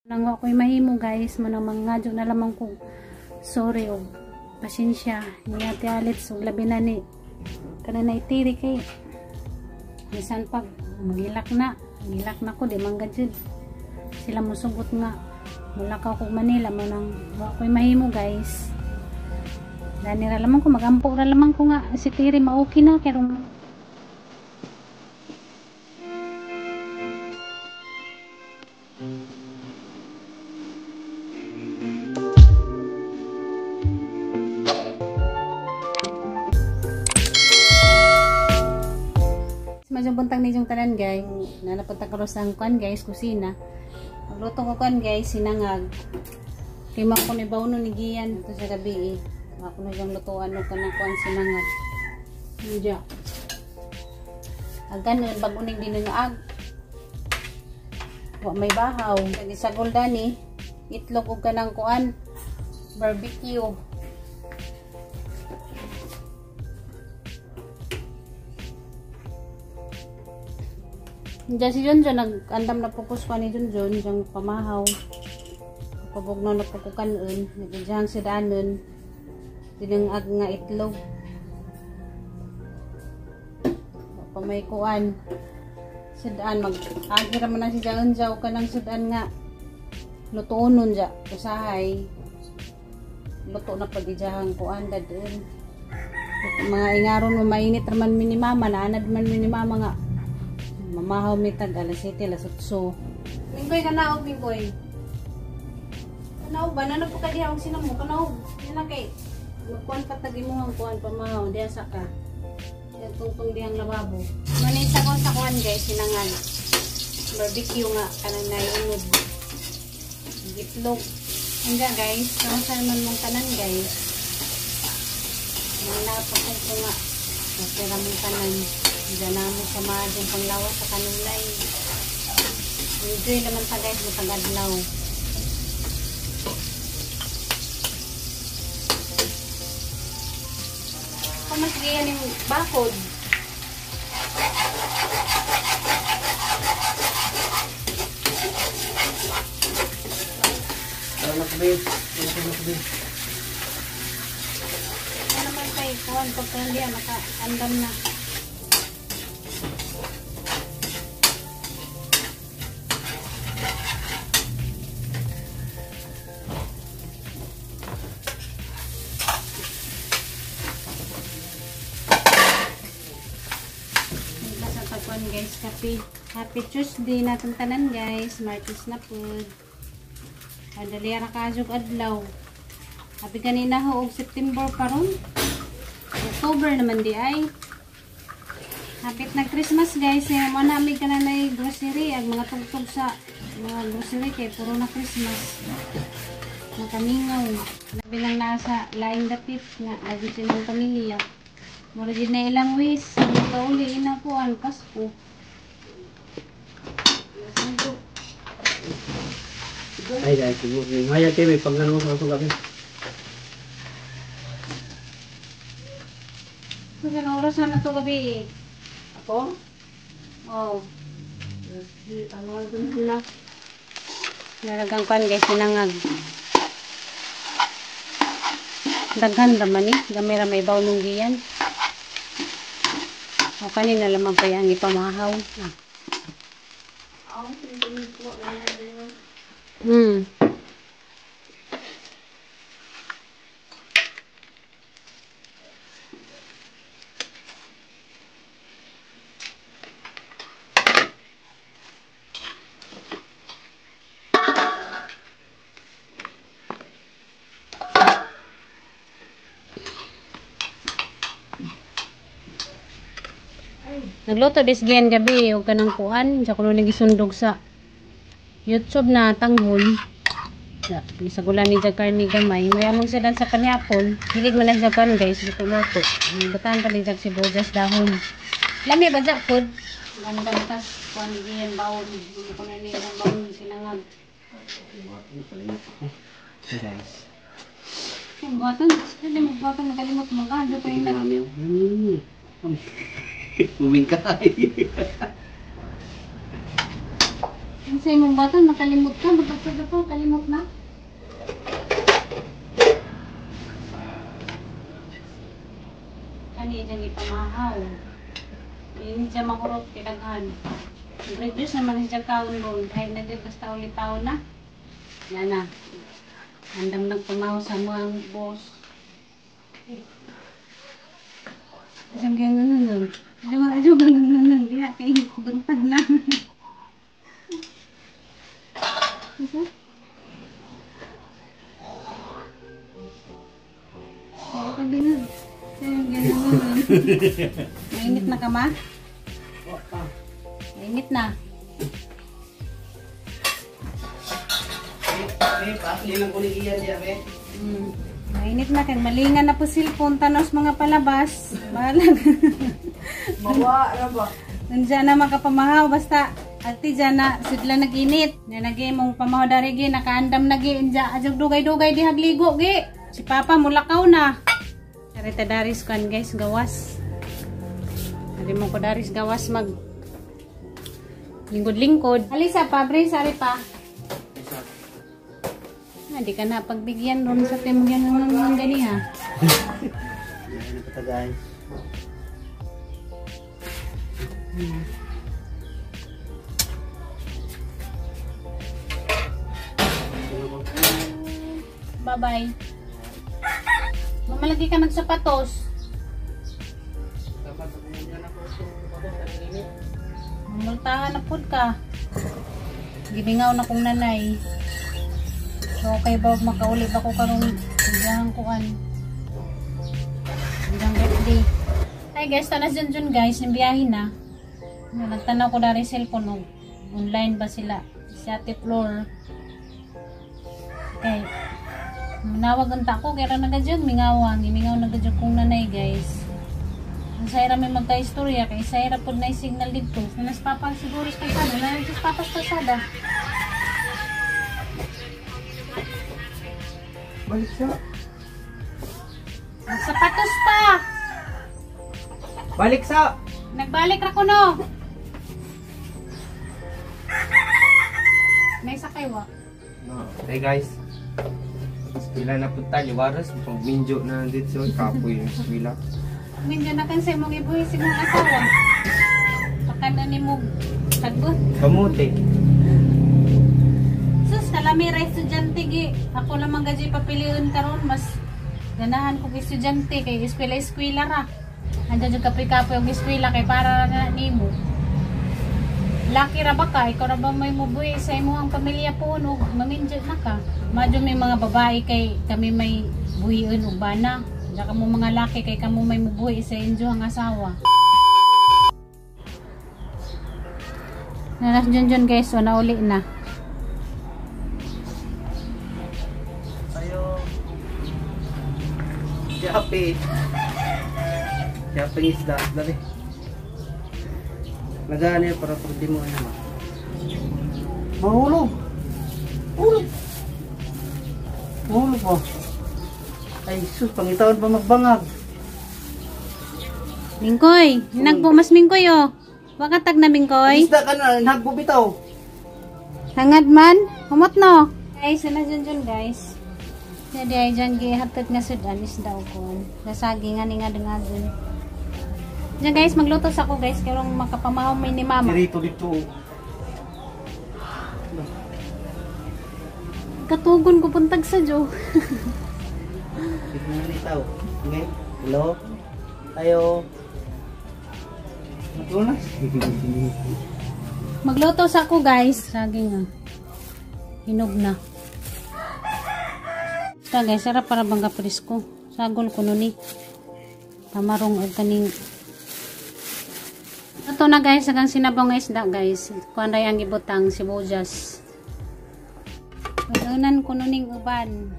Nang wa ko'y mahimo guys, manang mangadyo na lamang ko sorry og pasensya ni Ate Alex og labi na ni kana na itiri kay bisan pag magilak na ko di man gajud sila mosugot nga mulakaw kog Manila manang wa ko'y mahimo guys. Dani ra lamang ko magampo ra lamang ko nga si Tiri ma-okay na pero medyo buntag ni yung tanan guys. Nanapunta ko sa kuan guys, kusina. Magluto ko kuan guys, sinangag. Kay mo ko ni bawno ni Gian ito sa gabi eh. Ako na siyang lutuan og kanang kuan sinangag. Diya. Agan baguning din nga ag. Wa may bahaw. Nagisagol dani itlog og kanang kuan barbecue. Diyan si Junjun, nag-andam na po ko ni Junjun, diyang pamahaw. Pabugnaw na po ko kanon, nagdiyang si Danon. Dinangag nga itlog. Pamay kuan. Sidaan, mag-agira man na si Junjun, ka ng sidaan nga. Lutoon nun dya, usahay. Luto na pag idiyahang kuan, dadun. Mga ingaron mo, mainit raman mi ni mama, naanad man mi ni mama nga. Mamahaw mi tag alas 7, alas 8. Minggoy kanaog, Minggoy. Kanaog ba? Nano po ka diha ang sinamo? Kanaog. Yan na kay. Magkuhan pa tag imuhang kuhan pamahaw. Diha sa ka. Diha tungtong dihang lababo. Manisa ko sa kuhan guys, sinangan. Barbecue nga. Kanang naiunod. Itlog. Hangga guys. Kamusta naman mong tanan guys. Mga napakong ko nga. Natira mong tanan. Diyan na mo sa mga panglawas sa kanulay. Enjoy naman ta guys, matag-adlaw. Kung mas ganyan yung bakod. Ano naman kay kuhan pagka hindi naka-andam na. Guys, happy Tuesday natong tanan guys. Martes na pud. Adali ra kaayog adlaw. Happy kanina ho og September karon. October naman di ay. Hapit na Christmas guys. Eh, mo na mi kananay grocery ag mga tugtog sa mga grocery kay puro na Christmas. Makamingaw. Labi lang nasa laing dapit nga agi silang pamilya. Mura jud na ilang wish. Kauli ina ko ang Pasko. Ay, dahil siguro. Hayag kayo, may pangano mo sa gabi. Anong oras na ito gabi eh? Ako? Oo. Ano na? Nalagang kuan guys, sinangag. Daghan raman eh. Gamay ra may baw nung giyan. O kanina lamang pa yung ipamahaw. Nagluto dis giyan gabi og kanang kuan, sa kuno nagisundog sa YouTube na tanghon. Ya, gisagulan ni Jack ni gamay. May among sila sa kanyapon. Hilig man lang sa kan guys, luto-luto. Batahan pa ni Jack sibuyas dahon. Lami ba Jack food? Gandang tas kuan giyan bawon. Kuno ni ang bawon sinangag. Guys. Buhatan, hindi mo buhatan nakalimot mo ka. Ito yung Marami. Bumingkay. Ang sa imong bata, makalimot ka. Magpagod pa, kalimot na. Kani dyan ipamahaw. Hindi siya makurot kay daghan. Reduce naman siya kaon doon. Kahit na dyan basta ulit taon na. Yan na. Andam nagpamahaw sa mga boss. Isang ganyan. Ayaw ganyan. Diha kay buntag na. Isa? Oo, ganyan. Mainit na ka, ma? Mainit na. Mainit na kay malingan na po cellphone tanos mga palabas. Bahalag. Mawa ra ba? Nandiyan na makapamahaw basta ati dyan na sidla nag-init. Na nagi mong pamahaw dari gi nakaandam nagi inja ajog dugay-dugay di hagligo gi. Si Papa mulakaw na. Arita daris kan guys gawas. Ari mo ko daris gawas mag lingkod-lingkod. Alisa pa, Bre, sari pa. Ah, di ka na pagbigyan ron sa timog yan ng gani ha. Yan na guys. Bye-bye. Mamalagi ka nagsapatos. Mamultahan na pud ka. Gimingaw na kong nanay. So, okay ba makauli ba ko karong iyang kuan. Iyang birthday. Hi guys, tanas dyan dyan guys, yung biyahe na. Nagtanaw ko dari cellphone og online ba sila si Ate Flor. Okay. Manawag ang tako kaya ra nagadyan mingawang, gimingaw nagadyan kong nanay guys. Ang sayra may magka-istorya kay sayra pod na signal didto. Nanas papa siguro sa kalsada, nanas papa sa kalsada. Balik sa. Nagsapatos pa. Balik sa. Nagbalik ra ko no. May sakay wa. No. Hey guys. Eskwela na punta liwaras pag minjo na dito kapoy yung eskwela. Minjo na kan sa imong ibuhi sa imong asawa. Pakanan nimo sagot. Kamote. Sus, kalami ra estudyante gi. Ako lamang gaji papilion karon mas ganahan kog estudyante kay eskwela-eskwela ra. Andiyan jud kapoy-kapoy og eskwela kay para na nimo. Laki ra ba ka? Ikaw ra ba may mubuhi sa imong pamilya po no? Maminjo na ka. Madyo may mga babae kay kami may buhion og bana. Diyan kamo mga laki kay kamo may mubuhi sa inyo ang asawa. Nanas dyan guys, so nauli na. Ayo. Jape. Jape isda, dali. Nagano para pag di mo ano. Mahulog. Hulog. Mahulog po. Ay sus, pangitaon pa magbangag. Mingkoy, nagbo mas mingkoy oh. Wakatag na mingkoy. Isda ka na, nagbo bitaw. Hangad man, humot no. Guys, na dyan guys. Jadi ay dyan gihatod nga sudan isda og kuan. Nasagi nga ni nga dungagon. Diyan guys, magluto sa ako guys karong makapamahaw may ni mama. Dito dito. Katugon ko puntag sa jo. Tignan ni tao. Okay? Hello. Ayo. Matunas. Magluto sa ako guys. Saging nga. Hinog na. Ito guys, sarap para bang kapresko. Sagol ko nun eh. Pamarong og kaning. Ito na guys, hanggang sinabaw nga isda guys. Kuan ray ang ibutang sibuyas. Unan ko nuning uban.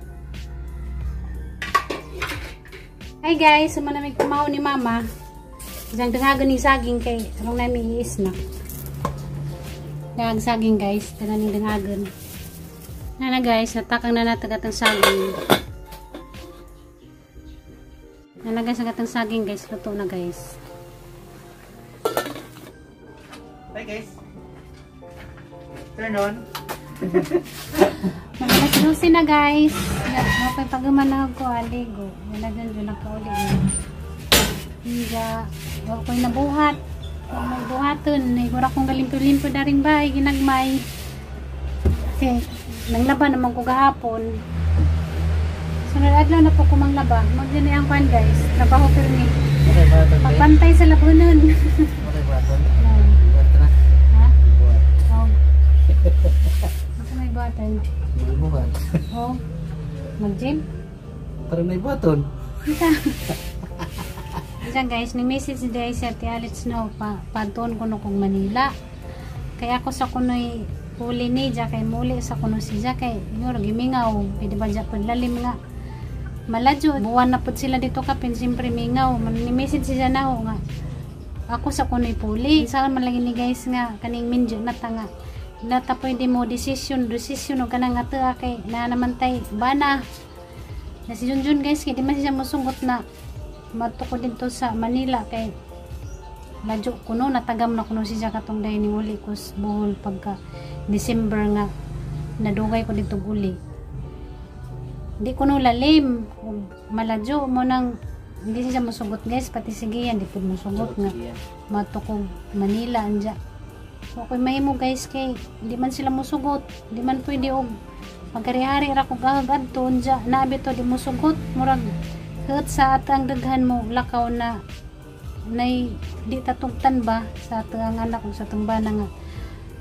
Hi guys, sumanamig kumaw ni mama. Isang dangagan ni saging kay arong nami i-snack. Dahag saging guys, tanan ning dangagan. Nana guys, natakang na natin atong saging. Nana guys, ang atong saging guys, luto na guys. Hi guys. Turn on. Alas 12 na, guys. Okay, pag na ako aligo. Wala dyan dyan nakauli. Hindi. Ako'y nabuhat. Kung may buhaton, naigura kong galimpo-limpo na rin ba, ginagmay. Kasi, nanglaba naman ko gahapon. Sunod adlaw na po ko manglaba. Magdini ang kwan, guys. Trabaho pirmi. Okay ba ito? Pagbantay sa labunan. Okay ba ito? Buhat na. Ha? Buhat. Oh. Ako may buhatan. May buhat. Oh. Mag-gym? Parang may buhaton. Kita. Diyan guys, ni message ni Day si Ate Alex na pa padon kuno kong Manila. Kaya ako sa kunoy huli ni ja kay muli sa kuno si ja kay yun gimingaw pwede ba ja pud lalim nga maladyo buwan na pud sila dito kapin siyempre mingaw man ni message si ja na nga ako sa kunoy puli saan man lagi ni guys nga kaning minjo na ta nga nata pwede mo decision decision og kanang nga tua kay na naman tay bana na si Junjun guys kay di man siya mosunggot na madto ko dito sa Manila kay ladyo kuno natagam na kuno siya katong day ni uli ko sa Bohol pagka December nga nadugay ko dito guli di kuno lalim ug maladyo mo nang hindi siya mosugot guys, pati sige yan di pud mosugot nga madto ko Manila anja. So ako'y mahimo guys kay di man sila mosugot, di man pwede og magkari-hari ra ko gahag adto anja nabi to di mosugot murag hurt sa atang daghan mo lakaw na nay di tatugtan ba sa atang anak ug sa atong bana nga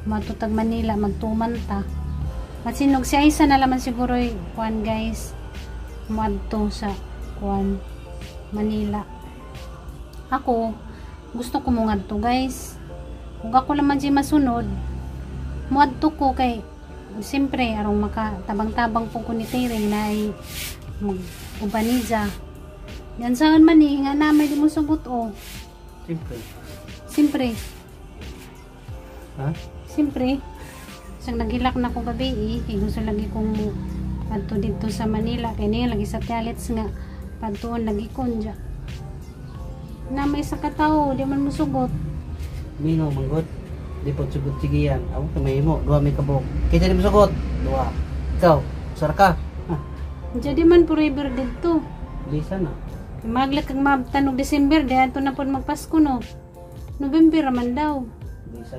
matutag Manila magtuman ta. Masinog si Aisa na laman siguro kuan guys muadto sa kuan Manila. Ako gusto ko mo ngadto guys. Kung ako laman si masunod muadto ko kay siyempre arong makatabang-tabang po ko ni Tere na ay mag ubanija. Yan saan man eh, nga na may di mo sugot oh. Siyempre. Siyempre. Ha? Siyempre. Sang naghilak na ko gabi eh. Kay gusto lagi kong padto dito sa Manila. Kaya niya lagi sa Tialits nga padtoon lagi ko dya. Na may isa ka tao, di man musugot. Mingaw manggot. Di po sugot sige yan. Ako ka may imo. Duha may kabok. Kaysa di mo sugot. Duha. Ikaw. Sara ka. Ha. Diya di man forever dito. Lisa na. Maglak kag maabtan og December, di ato na pod magpasko no. November man daw. Lisa.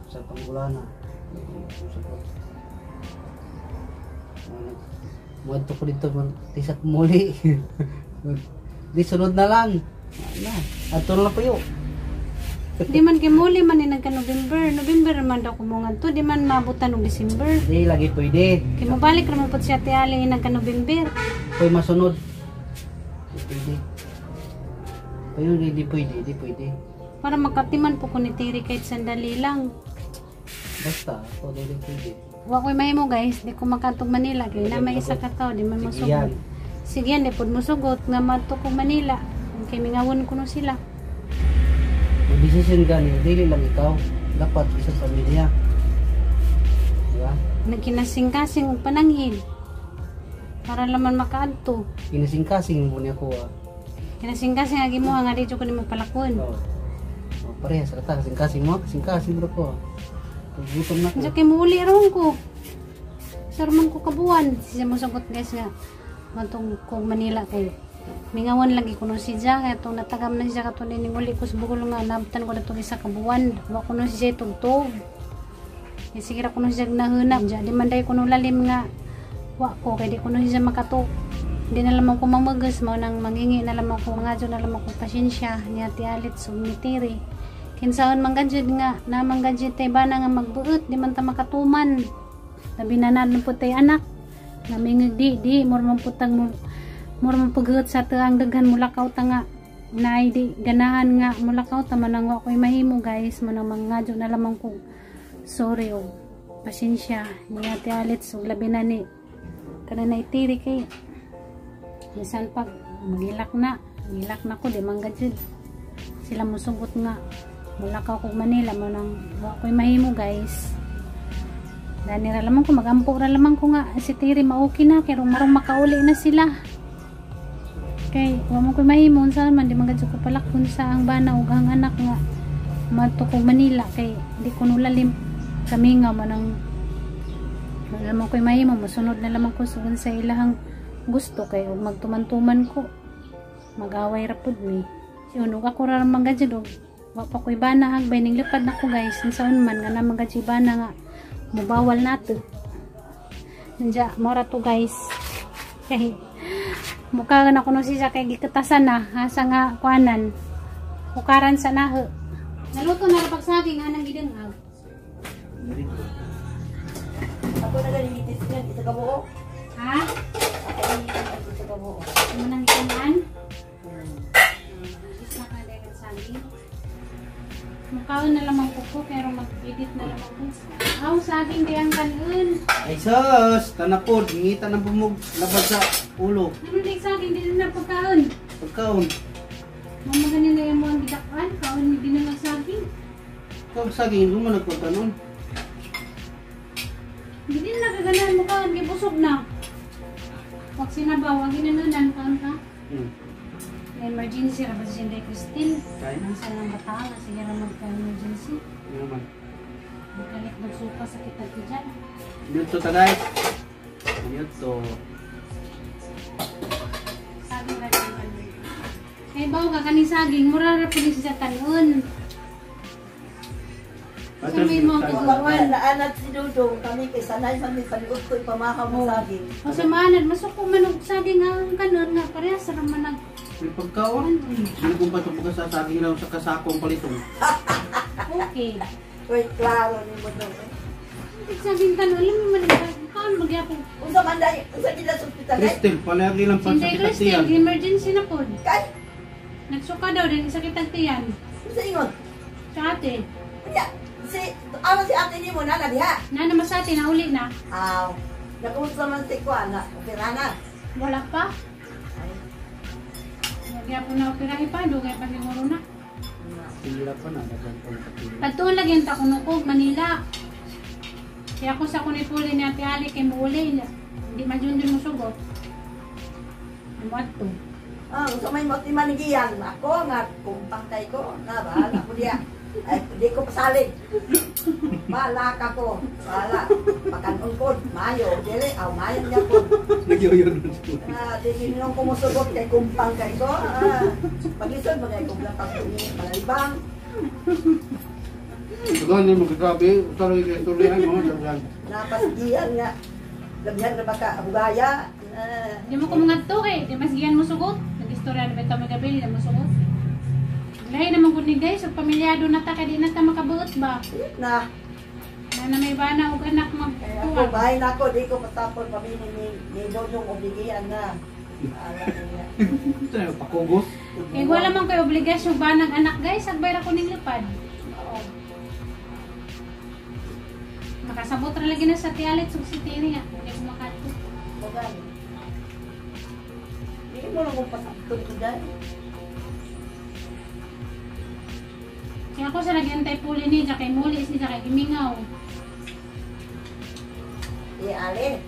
Sa pangulana. Sugot. Muadto ko dito tisa ko muli. Di sunod na lang. Na. Ato na lang po yun. Di man kay muli man ni nagka November. November man daw kumungan to, di man maabutan og December. Di lagi pwede. Kay mobalik ra man pod si Ate Ali nagka November. Pwede masunod. Di pwede. Pwede, di pwede, di pwede. Para makatiman po ko ni Tiri kahit sandali lang. Basta, ako di pwede. Wa ko'y mahimo guys, di ko makatog Manila kay na may isa ka tawo di man Sige yan. mosugot. Sige yan, di pod mosugot nga madto ko Manila. Kay mingawon ko no sila. Mag-decision gani, dili lang ikaw. Dapat isang pamilya. Diba? Nagkinasing-kasing og pananghid. Para laman makaadto. Kinasing-kasing mo niya ko ah. Kinasing-kasing agi mo nga dito ko nimo palakon. Oo. Oh, parehas rata kasing-kasing mo, kasing-kasing bro ko. Gutom na ko. Diyan kay muuli ron ko. Sar man ko kabuan. Siya mo sagot guys nga matong kog Manila kay mingawan lagi kuno si Ja kay itong natagam na siya katong nining uli ko sa Bohol nga nabtan ko na itong isa ka buwan. Wa kuno siya tugtog. Kay sige ra kuno siya nahunap. Ja di man day kuno lalim nga wa ko kay di kuno siya makato. Di na lamang ko mamagas mo nang mangingi na lamang ko ngadyo na lamang ko pasensya ni Ate Alitz ug ni Tiri. Kinsaon man gajud nga namang gajud tay bana nga magbuot di man ta makatuman. Labi na na po tay anak. Namingag di di mura man putang mura man paghuot sa ang daghan mulakaw ta nga naay di ganahan nga mulakaw ta manang wa ko'y mahimo guys manang mangadyo na lamang ko sorry og pasensya ni Ate Alitz ug labi na ni kana na itiri kay bisan pag magilak na ko di man gajud sila musugot nga mulakaw kog Manila mo nang wa ko'y mahimo guys. Dani ra lamang ko magampo ra lamang ko nga si Tiri maoki na kay marong makauli na sila. Kay wa man ko'y mahimo unsa man di man gajud ko palakon sa ang bana ug ang anak nga madto kog Manila kay di ko nulalim. Kami nga mo nang wala man ko'y mahimo, mosunod na lamang ko sa ilahang gusto kay ug magtuman-tuman ko. Mag-away ra pud mi. Yun, ug ako ra man gad og wa pa ko'y bana hagbay ning lipad nako guys. Unsaon man nga na man gad bana nga mubawal nato. Nanja, mora to guys. Kay mukha na kuno siya kay gikatasan na asa nga kuanan. Hukaran sa naho. Naluto na ra pag saging anang gidengag. Ako na galing itis yan, isa ka buo. Ha? Ako ang itis, isa ka buo. Mo nang ikanan? Isa ka dagan saging. Mukhaon na lamang ko po, pero mag-edit na lamang ko. Aw, saging di ang kanon. Ay sus, tanapod, ngita ng bumog labad sa ulo. Ano di saging, di na pagkaon. Pagkaon. Mamaganin na yung mga gidakuan, kaon di na lang saging. Ikaw saging, hindi mo nagpunta nun. Hindi din nakaganahan mo kaon, gibusog na. Pag sinabaw, ang ginanunan, kaon ka. May emergency ra ba si Inday Christine? Kaya? Ang sa lang bata, nga sige ra magka-emergency. Ano naman? Magkalit magsuka sa kitag ko dyan. Minuto ta guys. Minuto. Saging ra dyan kanon. Kay bawo ka kaning saging, mura ra pud ni siya tanon. Sa may mga Wala naanad si Dudong kami kay sanay man mi paniud ko ipamahaw mo saging. O sa maanad, masuko man og saging nga ang kanon nga parehas ra man nag May pagkaon. Sino kung patubugas sa saging lang sa kasakong palitong. Okay. Wait, klaro ni mo dong. Saging kanon, alam mo man ang kaon magyapon. Unsa man dai, unsa dila sa ospital ay? Crystal, palagi lang pa sa Inday Christine, kitatiyan. emergency na pod. Kay, Nagsuka daw din sa kitag tiyan. unsa ingon? Sa ate. Unya, si ano si ate nimo na diha? Na naman sa ate, nauli na. Aw. Nakunsa man si kuan na opera na. Wala pa. Ay, Magyapon na operahe pa, dugay pa siguro na. Sila pa na, daghan pa ng kapila. Kadto lagi ang takunukog, Manila. Kaya ako sa kunipuli ni Ate Ali kay muuli. Hindi man yun din mo sugot. Ano ato? Ah, unsa may mo timanigiyan ako nga kumpang kay ko na bahala ko diha. Ay, di ko pasalig. Bahala ka ko. Bahala. Pakanon ko, mayo, dili, aw mayo niya ko. Nagyoyo nun siya. Ah, di ginong kumusugot kay kumpang kay ko. Ah, paglisod mo kay kumpang pag malalibang. Sugan ni mo grabe, utaro yung istorya mo daghan. Napasigihan nga. Labihan na baka hugaya. Ah, Di mo kumungadto kay, di mas giyan mo sugot. Nag-istorya na ba ito magabi, di mo sugot. Lahi naman gud ni guys, ug pamilyado na ta kay di na ta makabuot ba. na. Na na may bana og anak Kaya ako, magkuha. bahay na ako, di ko patapon pamili ni Dodong obligian na. Bahala niya. Ito na pakugos. Kay wala man koy obligasyon banag anak guys, agbay ra ko ning lupad. Oo. Makasabot ra lagi na sa tialit ug si Tini nga, di ko makadto. Bugan. Di mo lang kung pasabton ko dyan. Kaya ako sa lagi antay puli ni kay muli is ni kay gimingaw. Eh, ale.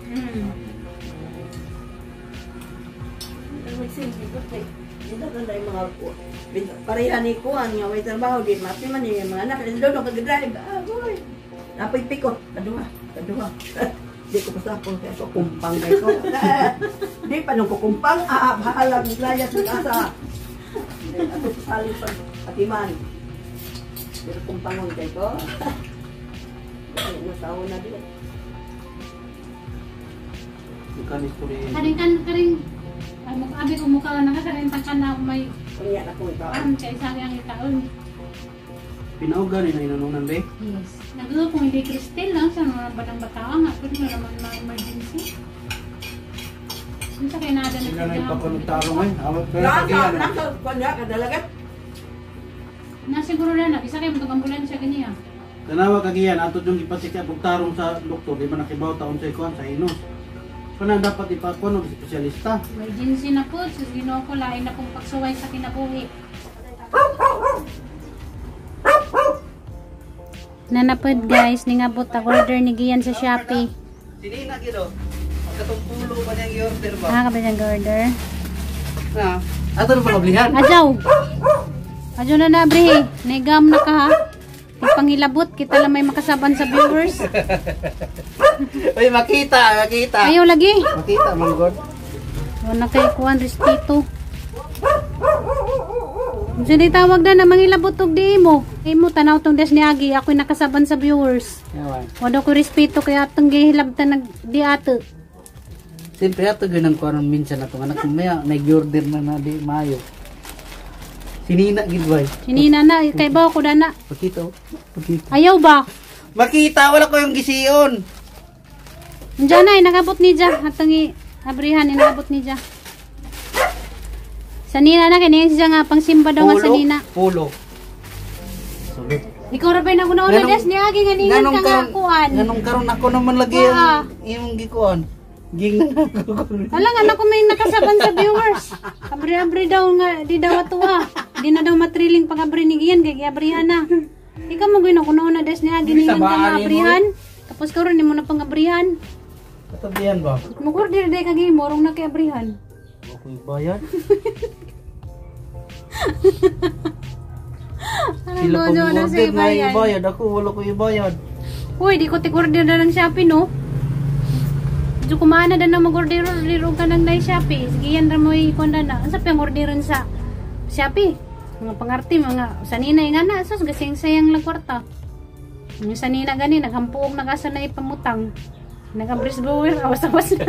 Dito ka na yung mga pareha ni Kuan nga may trabaho di mapi man yung mga anak dito doon kag-drive. Ah, boy. Napoy piko. Kaduha, kaduha. Di ko pasapon kay ako kumpang kay ko. Di pa nung kukumpang, ah, bahala ng layas ng asa. Ako salit pag atiman. Pero kumpangon kay ko. Nasaw na di. Ikan istorya. Karing kan karing ay mukha abi ko mukha na ka karing tangkan na may Unya na ko ikaw. an kay sa ang itaon. Pinaugan ni na inanunan be. Yes. Nagdugo kung hindi Christine lang sa mga banang bataan nga pwede na naman mga emergency. Unsa kay nada na Sila na ipakunod-tarong eh. Awat kaya Nasa, kagiyan. nasa, kuan kadalagat. Na siguro na na bisa kay mutong ambulansya ganiya. Tanawa kagiyan ato yung ipasika og tarong sa doktor di ba nakibaw taon sa ikuan sa hinos. Kana dapat ipakuan og espesyalista. Emergency na po, sus Ginoo ko lain na pong pagsuway sa kinabuhi. Nanapod guys, ningabot ang order ni Gian sa Shopee. Sinina giro. Katong pulo pa niyang i-order ba? Ah, ka ba niyang order? Na. Ato na pagablihan. Ajaw! Ajaw na na, bre. Naigam na ka ha. Pangilabot kita lang may makasaban sa viewers. Uy, makita, makita. Ayaw lagi. Makita man god. Wala kay kuan respeto. Unsa di tawag na na mangilabot og di mo? Imo tanaw tong des ni Agi, ako'y nakasaban sa viewers. Yawan. Wala ko respeto kay atong gihilabtan nag di ato. Siyempre ato gyud ang kuan minsan ato anak maya nag-order na na di maayo. Sinina gid bay. Sinina na kay ba ko dana. Pakita oh. Pakita. Ayaw ba? Makita wala ko yung gision. Diyan na, inakabot ni Ja. Atong abrihan, inakabot ni Ja. Sanina na, kini siya nga, pangsimba daw nga sanina. Pulo. Sulod. Ikaw ra ba'y nagunauna des ni Agi nga ningan ka nga kuan. Nganong karon ako naman lagi Waa. ang imong gikuan. Gingnan ako. Ala nga nako may nakasaban sa viewers. Abri-abri daw nga di daw atuwa. Di na daw matriling pag abri ni Gian kay giabrihan na. Ikaw mo gyud nagunauna des ni Agi ningan ka nga abrihan. Tapos karon nimo na pang abrihan. Katabihan ba? Mugor diri day kag morong na kay abrihan. Ako bayad. Ano Sila no, pag na order sa na ibayan. ibayad. Ako wala ko ibayad. Uy, di ko tik-order na ng Shopee, no? Medyo kumana na na mag-order, order ka ng na Shopee. Sige, yan ra mo i-kon na na. Ang sa pang orderon sa Shopee? Mga pangarti, mga sanina nga na. Sus, gasing sayang lang kwarta. Yung sanina gani, naghampuog na kasa na ipamutang. Nagabris blower, awas-awas na.